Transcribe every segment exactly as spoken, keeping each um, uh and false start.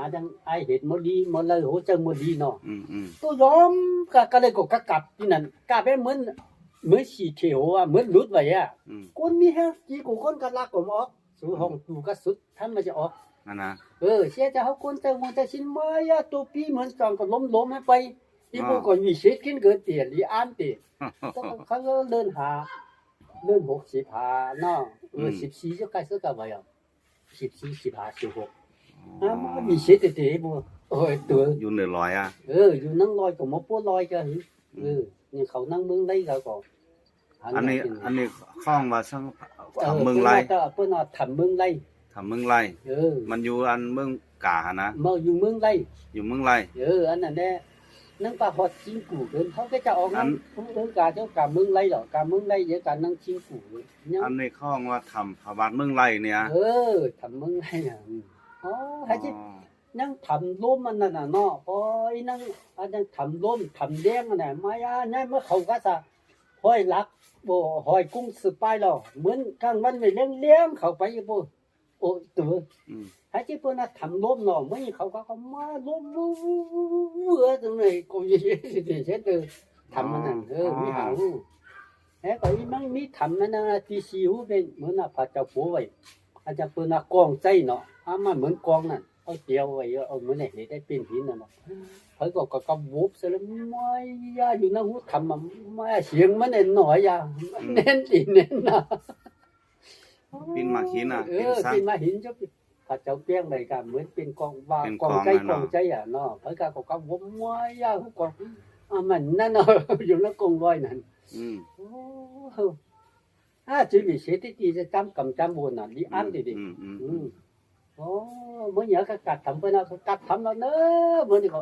อาจังไอเห็ดมอดีมอเลยโหเจ้ามอดีเนาะ อืม อืม ตัวย้อมกะ กะเลยก็กะกลับตี้นั่น กลับไปเหมือน เหมือนสี่เที่ยวอะ เหมือนหลุดไปอะ อืม คนมีแฮง กี่กูคนกะลักก็บ่ออก สู่ห้องตู้กะสุด ทันมันจะออก นั่นนะ เออ เสียจะเฮาคนเจ้ามูเจ้าชิ้นมาอย่า ตัวปี้เหมือนกันก็ล้มๆ ให้ไป อีปูก็มีสิทธิ์ขึ้นเกินเตี้ย ลีอันเตี้ย ก็เขาเริ่มหา เริ่มหกสิบห้าเนาะ เออ อืม สิบสี่ จะใกล้สุดกะไปอ่ะ สิบสี่ สิบห้า สิบหก อ๋อ อ่ะ มันมีสิทธิ์เตี้ย บ่ โอ้ย ตัว อยู่เหนือลอยอ่ะ เออ อยู่นั่งลอยก็มาปวดลอยก็หึ อืม เออ นี่เขานั่งเมืองไลเขาก็ อันนี้ อันนี้ข้องว่าช่าง เออ ทำเมืองไล เปิ้นว่า เปิ้นว่าทำเมืองไล ทำเมืองไล เออ มันอยู่อันเมืองกาหะนะ มาอยู่เมืองไล อยู่เมืองไล เออ อันนั้นแหละ นั่งปะฮอดจิงกู่เกิน เขาก็จะออก อัน นั่งเมืองกาเจ้ากาเมืองไลเหรอ กาเมืองไลเดี๋ยวกานั่งจิงกู่่ยัง อันนี้ข้องว่าทำพระบาทเมืองไลเนี่ย เออ ทำเมืองไลอ่ะ อืม อ๋อ ให้จิ อ๋อ ยังทำล้มมันนั่นน่ะเนาะ พออีนั่ง อันยังทำล้ม ทำแดงอันน่ะ มาอ่ะ นั่นเมื่อเขาก็จะห้อยหลัก บ่ ห้อยกุ้งสืบไปแล้ว เหมือนกลางวันไม่เลี้ยงเลี้ยงเขาไปอยู่บ่ โอ้ ตัว อืม ให้ที่เปิ้นน่ะทำล้มเนาะ เมื่อเขาก็ ก็มาล้ม เออ ตรงไหนก็มีเช่นเดิม ทำมันนั่น เออ อ๋อ มีหาหู แล้วก็อีนั่งมีทำนั่นน่ะ ที่สี่หูเป็นเหมือนน่ะพระเจ้าโปไว้ อาจจะเปิ้นน่ะกองใจเนาะ อ่ะ มันเหมือนกองนั่น เอาเตียวไว้ เอาเหมือนไอ้เห็ดได้เป็นหินน่ะเนาะ เพิ่นก็ ก็ ก็วุบซะแล้ว ไม่ย่าอยู่นั่นหูทำมา ไม่เสียงมันเนี่ยหน่อยย่า อืม แน่นดีแน่นนะ ปิ้นมาหินน่ะ เออ ปิ้นซะ ปิ้นมาหิน เจ้า พระเจ้าแปลงได้ก็เหมือนเป็นกองว่า เป็นกอง กองใจ น่ะเนาะ กองใจอ่ะเนาะ เพิ่นก็ ก็ ก็วุบ ไม่ย่าหูกอง อ่ะ มันนั่นเนาะ อยู่นั่นกองลอยนั่น อืม โอ้ อ่า จะมีเศรษฐกิจจะจำกำจำวนน่ะ ดีอันดีดี อืม อืม อืม อืม โอ้ เมื่อเนี้ยก็กัดทำไปนะ ก็กัดทำแล้วเนอะ เมื่อนี้ก็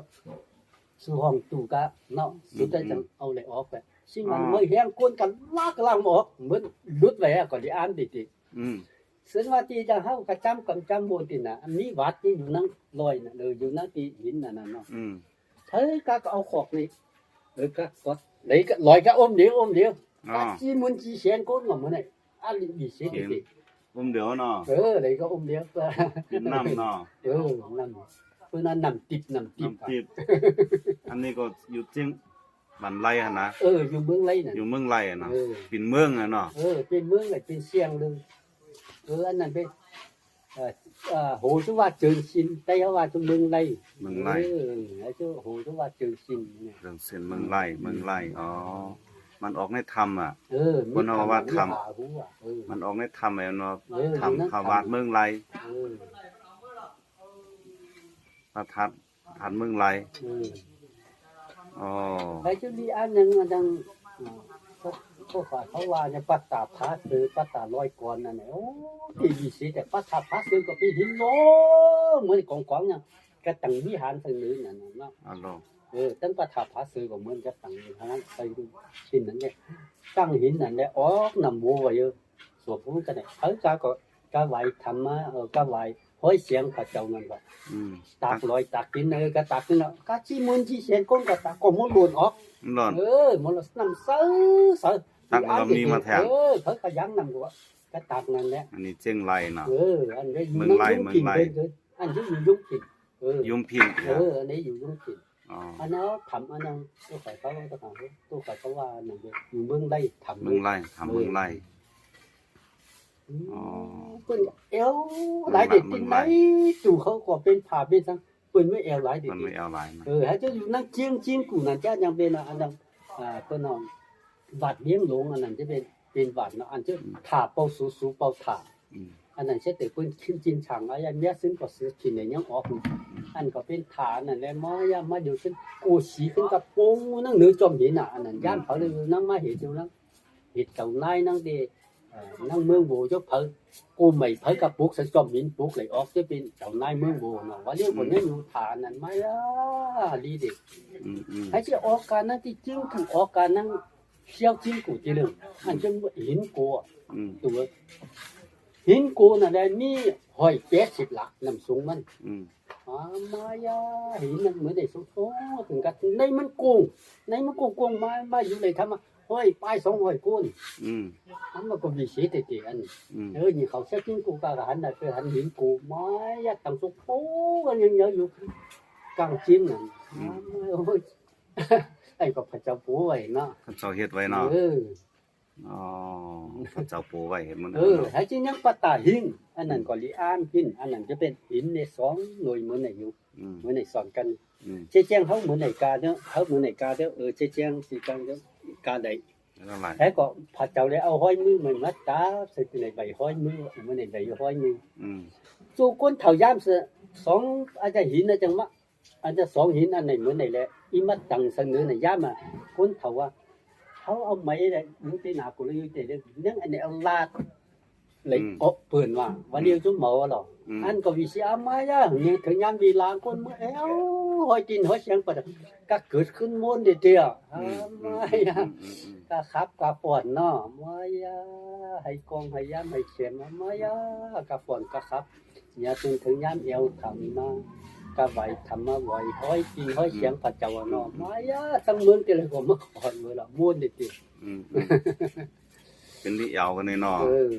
สู่ห้องตู้กะเนาะ สู่ได้จัง อืม เอาเลยออกไป ซึ่งมัน อ๋อ ไม่แห้งก้นกันลากล่างออก เหมือนหลุดไปอะ ก็ดีอันดีดี อืม ซึ่งว่าที่จะเฮากะจำกำจำวนที่น่ะ อันนี้วัดที่อยู่นั่งลอยน่ะ เออ อยู่นั่งที่หินน่ะ นั่นเนาะ อืม เฮ้ย กะก็เอาขอกนี่ เออ กะก็ ไหนก็ลอยก็อุ้มเดียว อุ้มเดียว อ๋อ กะจีหมื่นจีแสนคนก็เหมือนไอ้ อันนี้มีสิทธิ์ที่ อุ้มเดียวเนาะ เออ ไหนก็อุ้มเดียว กินน้ำเนาะ เออ น้ำ เปิ้นว่าน้ำทิพย์ น้ำทิพย์ น้ำทิพย์ อันนี้ก็อยู่เจียง บ้านไลหั่นนะ เออ อยู่เมืองไลน่ะ อยู่เมืองไลอะเนาะ เออ เป็นเมืองอะเนาะ เออ เป็นเมืองเลย เป็นเชียงเลย เออ อันนั้นเป็น เอ่อ เอ่อ โห ชื่อว่าเจิงชิน แต่ว่าชื่อเมืองไล เมืองไล เออ แล้วชื่อ โห ชื่อว่าเจิงชินเนี่ย เจิงชิน เมืองไล เมืองไล อ๋อ มันออกในถ้ำอะ เออ คนเฮาว่าถ้ำ มีถ้ำ หาฮู้อะ เออ มันออกในถ้ำอะเนาะ เออ ถ้ำ อยู่ในถ้ำ พระบาทเมืองไล เออ พระธาตุ ธาตุเมืองไล เออ อ๋อ แล้วจะมีอันหนึ่ง อันหนึ่ง อ่า พวก พวกเขาว่าเนี่ย พระธาตุผาเสือ พระธาตุลอยก่อนนั่นน่ะ โอ้ ที่มีสิทธิ์ แต่พระธาตุผาเสือก็เป็นหินโล เหมือนของขลังเนี่ย กะตั้งวิหารทางเหนือนั่นน่ะเนาะ อ๋อเหรอ เออ ตั้งพระธาตุผาเสือก็เหมือนกะตั้งวิหารไปดู ที่นั่นเนี่ย ตั้งหินนั่นแหละ ออกน้ำโวไว้เยอะ สวดมนต์กันเนี่ย เขาก็ ก็ไหว้ธรรมะ เออ ก็ไหว้ห้อยเสียงพระเจ้านั่นก็ อืม ตักลอยตักกิน เออ ก็ตักกินแล้ว ก็จีหมื่นจีแสนคนก็ตัก ก็หมดล้นออก ล้น เออ หมดล้น น้ำใสใส ตักแล้วก็มีมาแถม เออ เขาก็ยังน้ำก็ว่า ก็ตักนั่นแหละ อันนี้เจียงไลเนาะ เออ อันนี้อยู่ เมืองไล เมืองไล เมืองไล เพิ่น อันนี้อยู่ยุมพิน เออ ยุมพิน เออ อันนี้อยู่ยุมพิน อ๋อ อันนั้นทำอันนั้น ตัวข่อยเขาว่า ตัวข่อยเขาว่านั่นเลย อยู่เมืองไล ทำ เมืองไล ทำเมืองไล เออ อืม อ๋อ เปิ้นแอวหลายเด็ก เมืองไล เมืองไล กินไหน ตู้เขาก็เป็นผ้าเป็นสัง เปิ้นไม่แอวหลายเด็ก เปิ้นไม่แอวหลายนะ เออ ให้เจ้าอยู่นั่งเจียง เจียงกู่นั่น เจ้ายังเป็นอันนั้น อ่า เปิ้นเอาวัดเลี้ยงหลวงอันนั้นจะเป็น เป็นวัดเนาะ อันเจ้า อืม ถ้าเป่าสูสูเป่าถ่า อืม อันนั้นเสียแต่เปิ้นขึ้นกินช่าง อาญาเมียซึ่งก็ซื้อกินในยังออก อันก็เป็นฐานนั่นแหละ มอยามมาอยู่ซึ่งโกสีขึ้นกับโปงนั่งเหนือจอมหินน่ะ อันนั้น อืม ย่านเขาเลยนั่งมาเห็นอยู่นั่ง เห็นเจ้านายนั่งเด เอ่อ นั่งเมืองโวเจ้าเผา โกใหม่เผากับปลูกใส่จอมหินปลูกเลยออกจะเป็นเจ้านายเมืองโวเนาะ ว่าเรียกคนนี้อยู่ฐานนั่นมาอ่ะ ดีเด็ก อืม อืม ให้ที่ออกการนั่งที่จริงคือออกการนั่งเที่ยวจริงกูที่เรื่อง อันจะหินโกอ่ะ อืม ตัว หินโกนั่นแหละมีห้อยแปดสิบหลักน้ำสูงมัน อืม อ่า มายาหินมันเหมือนได้สูงๆ ถึงกับในมันโกง ในมันโกงโกงมา มาอยู่ในธรรมะ ฮ้อย ปายสองฮ้อยโกน อืม อันมันก็วิเศษเต๋ๆ อัน อืม เออ นี่เขาเช็คกินกูกะหันน่ะ คือหันหินกู มา ยะ ตังสุก โอ้ อันยังเหนียวอยู่ กลางจิมน่ะ อืม โอ้ย ไอ้ก็พระเจ้าปูไว้เนาะ พระเจ้าเฮ็ดไว้เนาะ เออ อ๋อ พระเจ้าปูไว้เฮ็ดมัน เออ เนาะ ให้จริงยังปะตาหิน อันนั้นก็ลีอ่านหิน อันนั้นจะเป็นหินในสองหน่วยเหมือนในอยู่ อืม เหมือนในสอนกัน อืม เจ๊แจ้งเขาเหมือนในกาเนาะ เขาเหมือนในกาเนาะ เออ เจ๊แจ้งสีกลางเนาะ กาใด แล้วอะไร แล้วก็พระเจ้าเลยเอาห้อยมือมันมาตาใส่ในใบห้อยมือ เหมือนในใบห้อยมือ อืม สู่คนเฒ่ายามเสือ สองอาจจะหินนะจังมะ อันจะสองหินอันไหนเหมือนไหนแหละ อีมัดตังเสนอไหนย่ามา คนเขาว่า เขาเอาไม้อะไรอยู่ที่หน้ากูเลยอยู่ที่เดียวนั่งอันไหนเอาลาดเลย อืม เกาะเปื่อนว่า วันเดียวจุ่มเมาหรอก อืม อันก็วิเศษมายาเนี่ยถึงยามเวลาคนเมื่อแอวห้อยกินห้อยเสียงปะก็เกิดขึ้นม้วนเดียวเดียว อืม มายา อืม อืม อืม ก็ขับก็ป่อนเนาะ มายา ให้กองให้ยามให้เข็ม มายา ก็ป่อนก็ขับ เนี่ยจนถึงยามแอวทำมา ก็ไหวทำมาไหว ห้อยกินห้อยเสียงพระเจ้าเนาะ อืม มายา ทั้งเมืองที่เลยก็มาขอนเวลาม้วนเดียว อืม อืม เป็นที่แอวกันนี่เนาะ เออ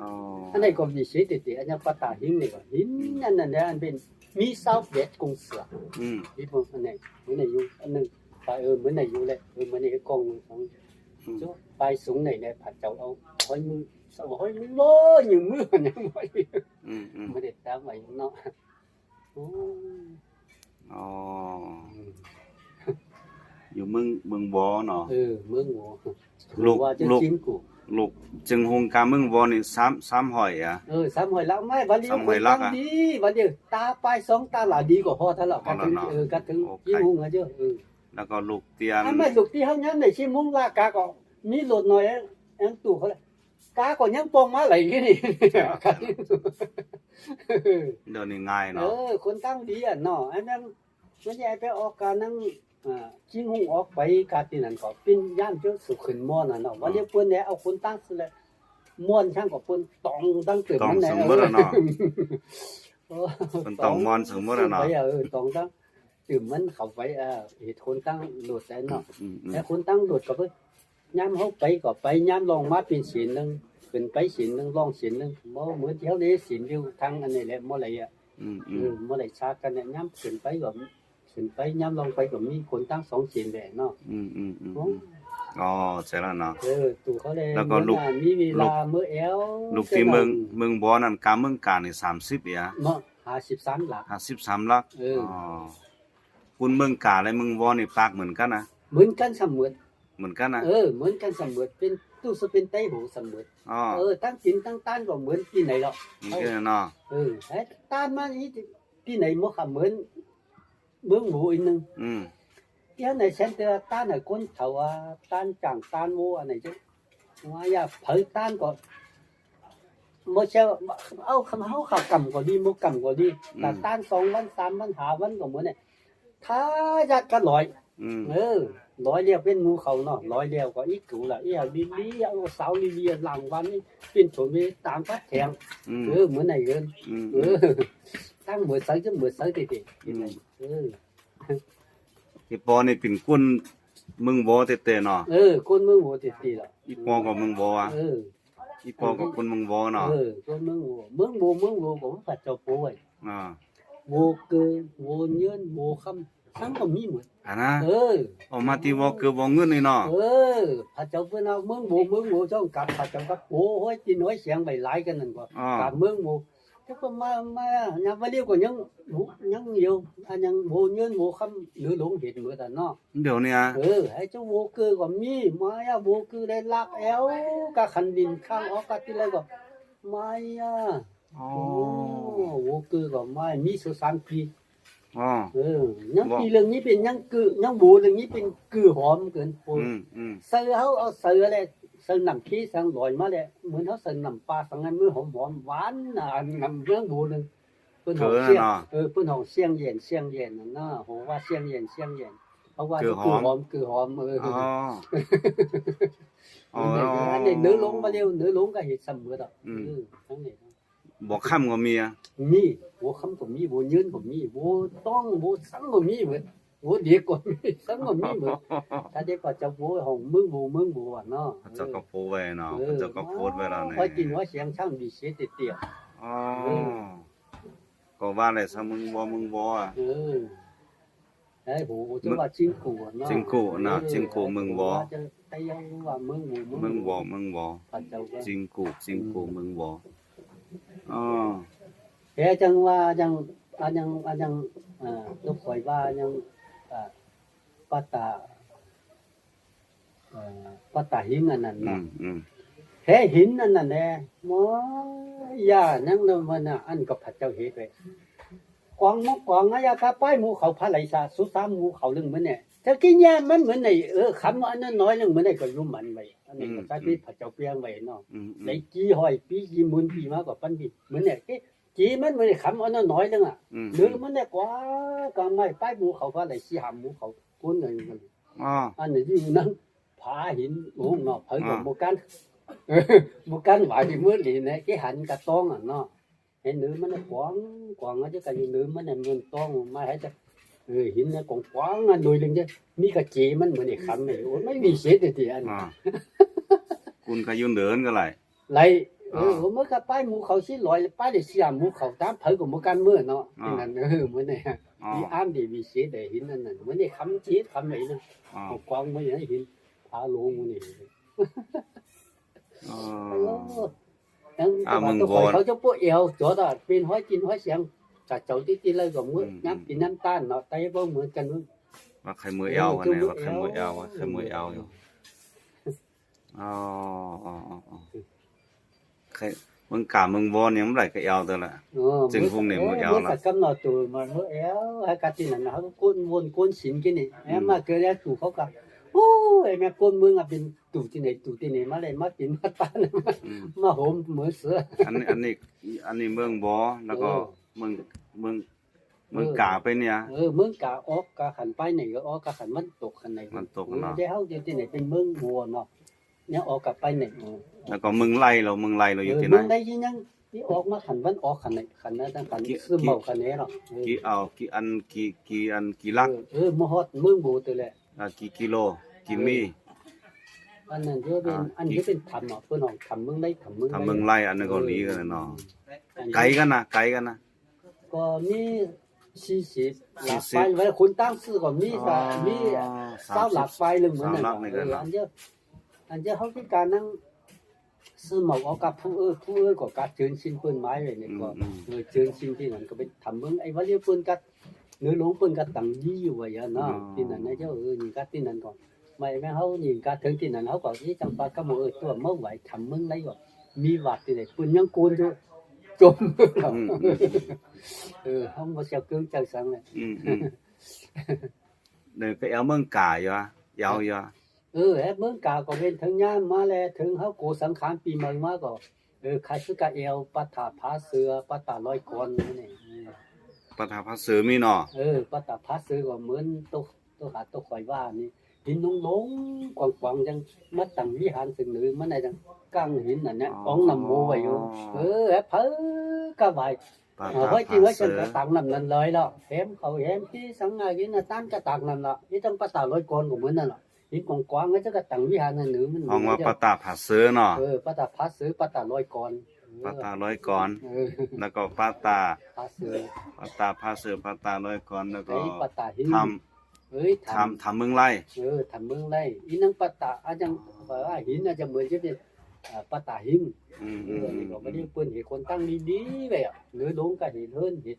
อ๋อ อันไหนก็มีสิทธิ์ติ อันนี้ปะตาหินนี่ก็หิน อืม อันนั้นแหละ อันเป็น มีซาวเวียดกงเสือ อืม ที่พวกอันไหน เหมือนในอยู่ อันหนึ่ง ไป เออ เหมือนในอยู่แหละ เออ เหมือนในกองของ อืม โจ้ ไปสูงไหนเนี่ย พระเจ้าเอาห้อยมือ เอาห้อยมือโลอยู่มือเนี่ย อืม อืม ไม่ได้ตามไปเนาะ โอ้ อ๋อ อืม อยู่เมือง เมืองวอเนาะ เออ เมืองวอ ลูก ว่าจะ ลูก จริงกู ลูกจึงฮงกาเมืองวอนี่สาม สามฮ้อยอะ เออ สามฮ้อยลัก ไม่ วันเดียว สามฮ้อยลักอะ คนตั้งดี วันเดียว ตาปายสองตาหลาดีก็พอเท่านั้น พอแล้วเนาะ เออ กะถึง โอเค จริงฮงอะเจ้า เออ แล้วก็ลูกเตียน อันไม่ลูกที่เฮาย้ำในชิมฮงลากาก็ มีรถหน่อย แองตู้เขาเลย กาก็ยังปองมาไหลอยู่นี่ เดี๋ยวนี้ง่ายเนาะ เออ คนตั้งดีอะเนาะ อันนั้น ไม่ใช่ไปออกกานั่ง อ่า จิงหุงออกไปกาที่นั่นก็ปิ้นย่านเจ้าสุขขึ้นหม้อน่ะเนาะ วันนี้เปิ้นเนี่ยเอาคนตั้งสุดเลย ม่วนช่างก็เปิ้นตองตั้งเติม ตอง มันแหละ สมมุติอะเนาะ เออ เปิ้นตองม่วนสมมุติอะเนาะ ไปอะ เออ ตองตั้ง ตื่มมันเข้าไป เอ่อ เหตุคนตั้งโหลดได้เนาะ อืม อืม แต่คนตั้งโหลดก็เพิ่น ยามเฮาไปก็ไป ยามลองมาเป็นศีลหนึ่ง ขึ้นไปศีลหนึ่ง ลองศีลหนึ่ง บ่เหมือนที่เฮาได้ศีลอยู่ทางอันนี้แหละ บ่ไหลอะ อืม อืม เออ บ่ไหลชากันเนี่ย ยามขึ้นไปก็ ขึ้นไป ยามลองไปก็มีคนตั้งสองศีลแหละเนาะ อืม อืม อืม โอ้ อืม อ๋อ ใช่แล้วเนาะ เออ ตู่เขาเลย แล้วก็ลูก เหมือนว่ามีเวลา ลูก มื้อแอว ลูกที่เมือง เมืองบอนั่น กาเมืองกานี่สามสิบเอีย เนาะ ห้าสิบสามหลัก ห้าสิบสามหลัก เออ อ๋อ คุณเมืองกาและเมืองวอนี่ปากเหมือนกันนะ เหมือนกันสำเหมือน เหมือนกันนะ เออ เหมือนกันสำเหมือน เป็นตู้สะเป็นไต้หูสำเหมือน อ๋อ เออ ตั้งกินตั้งต้านก็เหมือนที่ไหนหรอก เหมือนกันเนาะ เออ ไอ้ต้านมานี่ที่ไหนมันก็เหมือนเมืองหมูอีกหนึ่ง อืม เดี๋ยวไหนเช่นเดียวต้านไหนคนเขาว่าต้านจ่างต้านโวอันไหนจะ ว่าอย่าเผยต้านก่อน บ่ใช่ว่าเอาคำเฮาขับกำก็ดี บ่กำก็ดี อืม แต่ต้านสองวัน สามวัน ห้าวันก็เหมือนเนี่ย ถ้าญาติก็ร้อย อืม เออ ร้อยเดียวเป็นหมู่เขาเนาะ ร้อยเดียวก็อีกกูละ อีหยังดีๆ เอาสาวดีๆ หลังวันนี่เป็นโถมีต่างพัดแถง อืม เออ เหมือนไหนเงิน อืม เออ ตั้งเหมือนใสจะเหมือนใสติๆ อืม เออ อีปอนี่เป็นคนเมืองวอแต๊ๆเนาะ เออ คนเมืองวอแต๊ๆล่ะ อีปอก็เมืองวออะ เออ อีปอก็คนเมืองวอเนาะ เออ คนเมืองวอ เมืองวอ เมืองวอก็พระเจ้าโปรย อ่า วอเกอ วอเงิน วอคำ ทั้งก็มีหมด อ่านะ เออ ออกมาที่วอเกอวอเงินนี่เนาะ เออ พระเจ้าเปิ้นเอาเมืองวอ เมืองวอจ้องกัด พระเจ้าก็โปรยห้อยตีน้อยเสียงใบหลายกันนั่นก็ อ่า กัดเมืองวอ แต่ก็มา มา ยามว่าเรียกก็ยัง ยังอยู่ อันยังโวเงินโวคำเหลือหลงเห็นเหมือนกันเนาะ เดี๋ยวนี้อะ เออ ไอ้เจ้าโวเกอร์ก็มี มาอ่ะ โวเกอร์ได้ลักแอว กะขันดินข้างออกกะที่ไรก็ มาอ่ะ อ๋อ โอ้ โวเกอร์ก็มา มีสุสานปี อ๋อ เออ ยัง บ่ ปีเรื่องนี้เป็นยังกือ ยังโวเรื่องนี้เป็นกือหอมเกิน อืม อืม ใส่เฮาเอาใส่อะไร ใส่น้ำขี้สังลอยมาแหละ เหมือนเฮาใส่น้ำปลาสังนั้น มันหอมๆ หวานน่ะ อันน้ำเรื่องโวเรื่อง เปิ้นฮ้องเสียง เออ เปิ้นฮ้องเสียงแหย่น เสียงแหย่นนั่นนะ โหว่าเสียงแหย่น เสียงแหย่น เพราะว่า กือหอม กือหอม กือหอม เออ อ๋อ อันนี้ อันนี้เหนือลงมาเร็ว เหนือลงก็เห็นเสมอดอก อืม เออ ทั้งนี้ บ่อคำก็มีอะ มี บ่อคำก็มี บ่อเงินก็มี บ่อตอง บ่อสังก็มีเบิด โอ้ เดี๋ยวก่อน สักหน่อยมีเหมือน ถ้าได้พระเจ้าโพธิ์ของเมืองโพธิ์ เมืองโพธิ์อะเนาะ พระเจ้าก็โพธิ์ไว้เนาะ เออ พระเจ้าก็โพธิ์ไว้แล้วเนี่ย พอกินว่าเสียงช่างดีเสียเตี้ยๆ อ๋อ เออ ก็ว่าแหละ ซะเมืองวอ เมืองวออะ เออ ไอ้โห จะว่าจิงกู่อะเนาะ จิงกู่นะ เออ จิงกู่เมืองวอ จะแต่ยังว่าเมืองโพธิ์ เมืองโพธิ์ เมืองวอ เมืองวอ พระเจ้าก็ จิงกู่ จิงกู่ อืม เมืองวอ อ๋อ แต่จังว่าจัง อันยัง อันยัง เอ่อ ลูกข่อยว่ายัง เอ่อ ปะตา เอ่อ ปะตาหินอันนั้น อื เนาะ ม อืม แท้หินอันนั้นแหละ หมอย่านั่งนำมันน่ะ อันก็พระเจ้าเฮ็ดไว้ กวางหมู่กวางอะ อย่าข้าไปหมู่เขาพาไหลสา สุสามหมู่เขาเรื่องมันเนี่ย ถ้ากินยามันเหมือนใน เออ คำอันนั้นน้อยเรื่องมันในก็อยู่มันไว้ อันนี้ก็ อืม ใช้ อืม พระเจ้าเปลี่ยนไว้เนาะ อืม อืม ในกี่ร้อยปี กี่หมื่นปีมาก็ปันปี เหมือนเนี่ย จีมันเหมือนขำเอาน้อยๆ นึงอ่ะ อืม หรือมันได้กว่ากลางไม้ป้ายหมู่เขาว่าอะไร สิหามหมู่เขา คนหนึ่งกัน อ๋อ อันนี้อยู่นั่น ผาหินโอ้โหเนาะ เผากับ อ่า หมู่กัน หมู่กันไหวที่มืดหลีเนี่ย ที่หันกระต้องอ่ะเนาะ เห็นหรือมันได้กว้าง กว้างอ่ะ จะกันอยู่หรือมันได้มันต้องมาให้จะ เออ หินเนี่ยกว้างๆ อ่ะ หน่วยหนึ่งเนี่ย มีกระเจมันเหมือนไอ้ขำเลย โอ้ย ไม่มีเศษเลยทีอัน อ่า คุณก็อยู่เหนือกันก็ไร ไหล เออ อ่า เมื่อกะป้ายหมู่เขาสิลอย ป้ายได้เสียหมู่เขา ตามเผากับหมู่กันเมื่อเนาะ อ่า ที่นั่น เออ มื้อนี้ อ่า มีอ้ามดีวิเศษได้หินนั่นน่ะ มื้อนี้คำเสียคำไหนนะ อ่า เอากวางมื้อนี้หิน พาลงมื้อนี้ อ๋อ เออ ยัง อ่า แต่ว่า เมือง เจ้าของ วอน เขาจะพวกแอว จอดอ่ะ เป็นห้อยกินห้อยเสียง จากเจ้าที่กินอะไรก็มื้อ อืม น้ำกินน้ำตาลเนาะ แต่บ่เหมือนกัน ว่าใครมือแอว เออ กันเนี่ย ว่าใครมือแอว ว่าใครมือแอวอยู่ อ๋อ อ๋อ อ๋อ อ๋อ ใคร เมืองกาเมืองวอนเนี่ยมันไหลก็แอวเด้อละ อ๋อ จึงคงเนี่ย เมือง เมืองแอวละ เมืองสักกำเนาตัวมันเมืองแอว ให้กะที่นั่นนะ เขาก็โกนวนโกนสินกินนี่ อืม แม่มาเกิดแล้วตู่เขาก็ โอ้ย แม่โกนเมืองอ่ะเป็นตู่ที่ไหน ตู่ที่ไหน มาเลย มากินมาตาน อืม มาโหมเหมือนเสือ อันนี้ อันนี้ อันนี้เมืองวอ แล้วก็ เออ เมือง เมือง เมืองกาไปเนี่ย เออ เมืองกาออกกาขันไปไหนก็ออกกาขันมันตกขันไหน มันตกเนาะ เออ ได้เฮาอยู่ที่ไหนเป็นเมืองบัวเนาะ เนี่ยออกกาไปไหน เออ แล้วก็เมืองไล่เรา เมืองไล่เราอยู่ เออ ที่ไหน เมืองไล่ที่ยัง ที่ออกมาขันวันออกขันไหน ขันนั้นขัน กี่ ซื้อเหมาขันไหนเนาะ เออ กี่เอา กี่อัน กี่ กี่อัน กี่ลัก เออ เออ มาฮอดเมืองบัวตัวแหละ อ่า กี่กิโล กี่มี เออ อันนั้นจะเป็น อ่า อันนี้เป็นถ้ำเนาะ เพิ่นห้องถ้ำเมืองไล่ ถ้ำเมืองไล่ ถ้ำเมืองไล่ อันนั้นก็หลีกันเนาะ อันนี้ ไกลกันนะ ไกลกันนะ ก็มีสี่สิบ สี่สิบ หลักไป ไว้คนตั้งซื้อก็มี อ๋อ ก็มี สามสิบ ซาวหลักไปหนึ่งเหมือนกัน สามหลักเหมือนกัน เออ อันเดียว อันเดียวเขาพิการนั่งซื้อเหมาเอากับผู้เอื้อ ผู้เอื้อก็กะเจิญชินเปิ้นไม้ไว้เนี่ยก็ อืม อืม เออ เจิญชินที่นั่นก็เป็นถ้ำเมืองไอ้ว่าเรียกเปิ้นกะ เนื้อหลวงเปิ้นกะตั้งดีอยู่ว่าอย่างเนาะ อ๋อ ที่นั่นนะเจ้า เออ นี่กะที่นั่นก็ ไม่แม่นเฮานี่กะเถิงที่นั่นเฮาก็อีจังปาก็บ่เออตัวเมืองไหวถ้ำเมืองไล่ก็มีวัดที่ไหนเปิ้นยังโกนอยู่ จม อืม อืม เออ เฮาบ่เสียเกิงใจสังเลย อืม อืม เดี๋ยวก็เอาเมืองกาอยู่อะ เอาอยู่อะ เออ แฮะ เมืองกาก็เป็นเถิงย่านมาแล เถิงเฮาโกสังขารปีใหม่มาก็ เออ ใครซื้อกะแอว ปะตาผาเสือ ปะตาลอยกอนนี่ เออ ปะตาผาเสือมีเนาะ เออ ปะตาผาเสือก็เหมือนโต โตหาโตข่อยว่านี่ หินหลงๆ กว้างๆ จังมาตั้งวิหารเถิงเหนือ มันได้จังกั้งหินนั่นนะ อ๋อ อองน้ำโมไว้อยู่ เออ แฮะ เผากะไหว ปะตาผาเสือ เออ ไว้ที่ไว้จังกะตังน้ำนั่นเลยเนาะ แหมเขาแหมที่สังอากินน่ะ ต้านกะตังน้ำเนาะ อีจังปะตาลอยกอนก็เหมือนนั่นเนาะ หินกว้างๆ แล้วจะกะตั้งวิหารนั่นหรือมัน ห้องว่าปะตาผาเสือเนาะ เออ ปะตาผาเสือ ปะตาลอยกอน เออ ปะตาลอยกอน เออ แล้วก็ปะตา ผาเสือ ปะตาผาเสือ ปะตาลอยกอน แล้วก็ ไอ้ปะตาหิน ถ้ำ เอ้ย ถ้ำ ถ้ำ ถ้ำเมืองไล่ เออ ถ้ำเมืองไล่ อีนั่งปะตา อาจจะ อ๋อ ว่าหินอาจจะเหมือนจะเป็น อ่า ปะตาหิน อืม เออ อืม นี่ก็บ่ได้เปิ้นเห็นคนตั้งดีๆ ไว้อะ เนื้อหลวงก็เห็นเฮิรนเห็น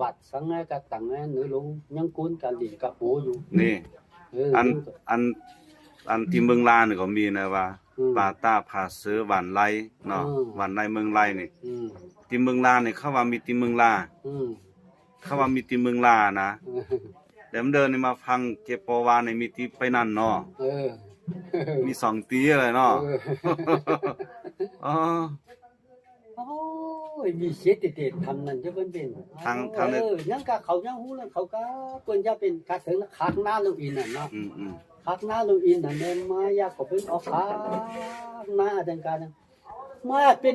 วัดสังฆะก็ตั้งนะ เนื้อหลวงยังโกนกะหลีกะโปอยู่ นี่ เออ อัน นี่ก็ อัน อันตี้เมืองลานี่ก็มีนะว่า อืม ปะตาผาเสือหวานไล่เนาะ อืม หวานไล่เมืองไล่นี่ อืม ตี้เมืองลานี่เขาว่ามีตี้เมืองลา อืม เขาว่ามีตี้เมืองลานะ เออ เดี๋ยวมันเดินนี่มาฟังเก็บปอวานี่มีตี้ไปนั่นเนาะ เออ มีสองตี้เลยเนาะ เออ อ๋อ โอ้ย มีเศษติดๆ ทำนั่นจะเป็นเป็น ทาง ทาง เออ ยังกะเขายังฮู้แล้ว เขากะเปิ้นจะเป็นกะเถิงคักหน้าลูกอินน่ะเนาะ อืม อืม คักหน้าลูกอินน่ะ แม่นมายากกว่าเปิ้นออกคักหน้าจังกะนะ มาเป็น